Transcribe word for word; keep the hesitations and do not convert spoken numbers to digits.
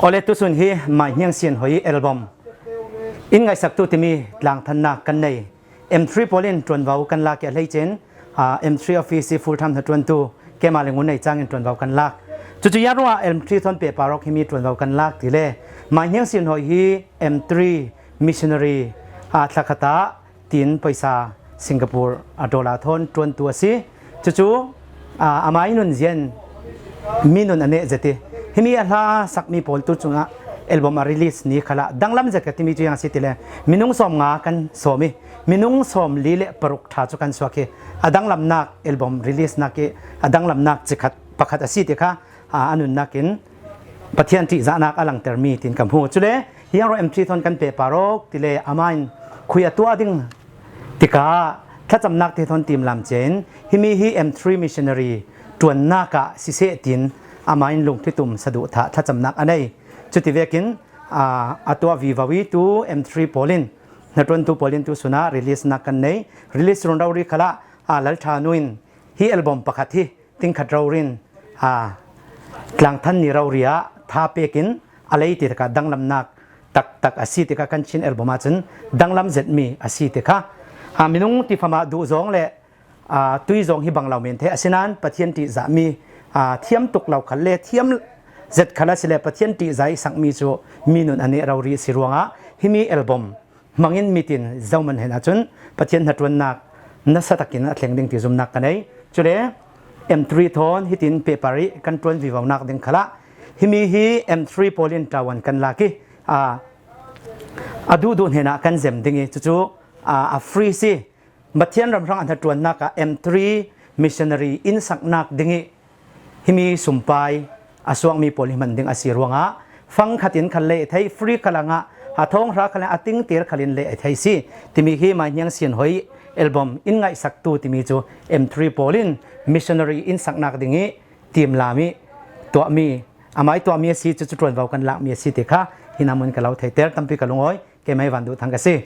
Awle, tusun hi Mai Hniang Sian Hoi album In Ngaihsaktu timi tlangthannak kan nei. M three pawl in ṭuanvo kan lak i a hleice in, aa, M three office hi full time hnaṭuantu keimah le ngun nei cangin ṭuanvo kan lak. Cucu yaruah M three thawn pehpar awk himi ṭuanvo kan lak ti le Mai Hniang Sian Hoi hi M three missionary, aa, thlakhat ah tiin pawisa Singapore a dollar thawn ṭuantu a si. Cucu, aa, amah i nunzia in mi nun a neh zet i, himi a hla sakmi pawl tu cungah album a release ni khalah danglam zet ka timi cu ziang a si ti le minung sawmnga kan sawm i, minung sawmli le paruk ṭha cu kan suak i, a danglamnak album release nak i, a danglamnak cikhat pakhat a si ti kha, aa, a nunnak in Pathian ṭihzahnak a langtermi tiin ka hmu. Cule hiang ruah M three thawn kan pehpar awk ti le amah in khui a tuah ding tikah thlacamnak te thawn timlam cia in himi hi M three missionary ṭuannak ah siseh tiin amah in lungthitum saduhthah thlacamnak a nei. Cuti vekin, aa, a tuah vivo i tu M three pawl in, hnaṭuantu pawl in tu sunah release nak kan nei. Release run rori khalah, aa, Lalṭha nu in hi album pakhat hi tingkhat rori in, aa, tlangthan ni rori ah tha pekin a lei ti takah danglamnak taktak a si tikah kan Chin album ahcun danglam zetmi a si tikah, aa, minung tifam ah duh zawng le, aa, tui zawng hi bang lo men theih a si nain Pathian ṭihzahmi, aa, thiam tuk lo khal le thiam zet khal a si le Pathian ṭihzah i sakmi cu mi nun a neh rori a si ruangah himi album hmangin mitin zohman hen ahcun Pathian hnaṭuannak nasa takin a thleng ding ti zumnak ka nei. Cule M three thawn hitin pehpar i kan ṭuan vivonak ding khalah himi hi M three pawl in ṭuan kan lak i, aa, a duhduh hnenah kan zem ding i, cucu, aa, a free si. Pathian ram hrang a hnaṭuannak ah M three missionary in saknak ding i himi sumpai a suakmi pawl hi hman ding a si ruangah fang khat in khal lei a thei, free khal angah a thawng hra khal in a tingter khal in lei a thei si. Timi hi Mai Hniang Sian Hoi album In Ngaihsaktu timi cu M three pawl in missionary in saknak ding i timlam i tuahmi, amah i tuahmi a si, cucu ṭuanvo kan lakmi a si ti kha hinamun ka lo theiter, tampi ka lungawi, keimah i Van Duh Thang ka si.